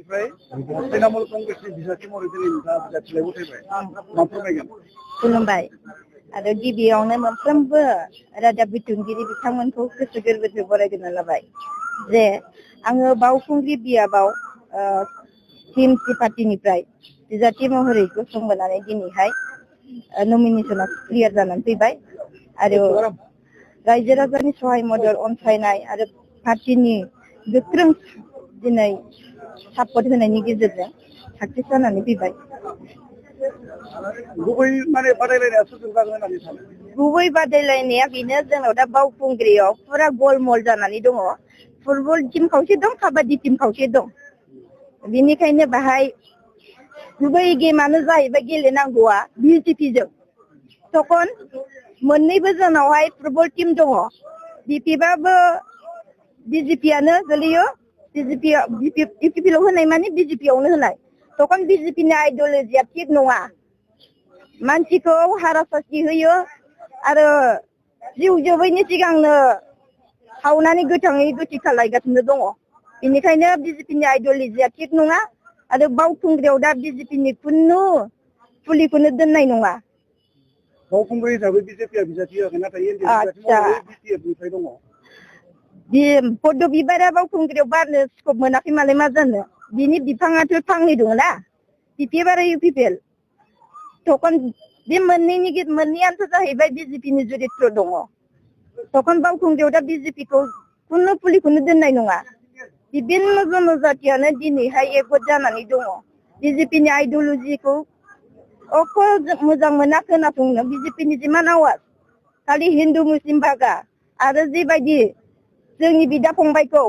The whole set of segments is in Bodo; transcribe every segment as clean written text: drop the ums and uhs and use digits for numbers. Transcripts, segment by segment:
बेनिफ्राय तृणमूल कांग्रेसनि बिजाथि महरै दिनै नोंथाङा बिजाथिलाय उथायबाय मा फोरमायगोन? खुलुमबाय आरो गिबियावनो मोनफ्रोमबो रादाब बिथोनगिरि बिथांमोनखौ गोसो गोरबोजों बरायग्रोना लाबाय जे आङो बावखुंग्रि बियाबाव टिएमसि पार्टिनिफ्राय बिजाथि महरै गसंबोनानै दिनैहाय नमिनेसना क्लियार जानानै फैबाय आरो रायजो राजानि सहाय मदद अनसायनाय आरो पार्टिनि गोख्रों दिनै सापर्ट होनायनि गेजेरजों साक्सेस जानानै फैबाय। गुबै माने बादायलायनाया सोरजों जागोन होननानै सानो? गुबै बादायलायनाया बेनो जोंनाव दा बावखुंग्रियाव फुरा गलमल जानानै दङ। फुटबल टीम खावसे दं, काबादि टीम खावसे दं। बेनिखायनो बाहाय गुबै गेमानो जाहैबाय गेलेनांगौआ बिजेपिजों। तखन मोननैबो जोंनावहाय फुटबल टीम दङ। बिपिबाबो बिजेपियानो गोलैयो। बिपिपिएल होनाय माने बिजेपियावनो होनाय। तखन बिजेपिनि आइडियलजिया थिग नङा। मानसिखौ हारासास्ति होयो आरो जिउ जोबैनि सिगांनो सावनानै गोथाङै गोथै खालायगासिनो दङ। बेनिखायनो बिजेपिनि आइडियलजिया थिग नङा आरो बावखुंग्रियाव दा बिजेपिनि खुनु फुलिखौनो दोननाय नङा। बावखुंग्रि हिसाबै बिजेपिया बिजाथि होआखै, नाथाय बिजेपिनिफ्राय दङ। पद्म बिबारा बावखुंग्रियाव बारनो स्कप मोनाखै मालाय मा जानो। बिनि बिफाङाथ' फांनै दङ ना, बिपिएफ आरो इउपिपिएल। तखन बे मोननैयानोथ' जाहैबाय बिजेपिनि जुरित्र दङ। तखन बावखुंग्रियाव दा बिजेपिखौ खुनु फुलिखौनो दोननाय नङा। बिभिन्न जनजातियानो दिनैहाय एकगत जानानै दङ। बिजेपिनि आइडियलजिखौ अख' मोजां मोना खोनासंनो। बिजेपिनि जिमान आवाज खालि हिन्दु मुस्लिम भागा आरो जिबायदि जोंनि बिदा फंबायखौ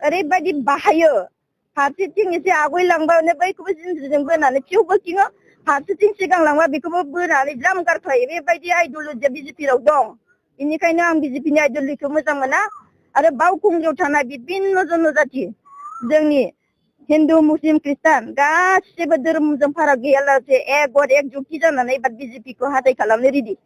ओरैबायदि बाहायो, फारसेथिं एसे आवगायलांबानो बैखौबो जिन्ज्रिजों बोनानै फिउ बोथिङो, फारसेथिं सिगां लांबा बेखौबो बोनानै ज्राम गारख्लायो। बेबायदि आइडियलजिया बिजेपियाव दं। बेनिखायनो आं बिजेपिनि आइडियलजिखौ मोजां मोना आरो बावखुंग्रियाव थानाय बिभिन्न जनजाति जोंनि हिन्दु मुस्लिम ख्रिस्टान गासिबो धोरोमजों फाराग गैयालासे एकगत एकजुक्ति जानानै बिजेपिखौ हाथाय खालामनो रेडि।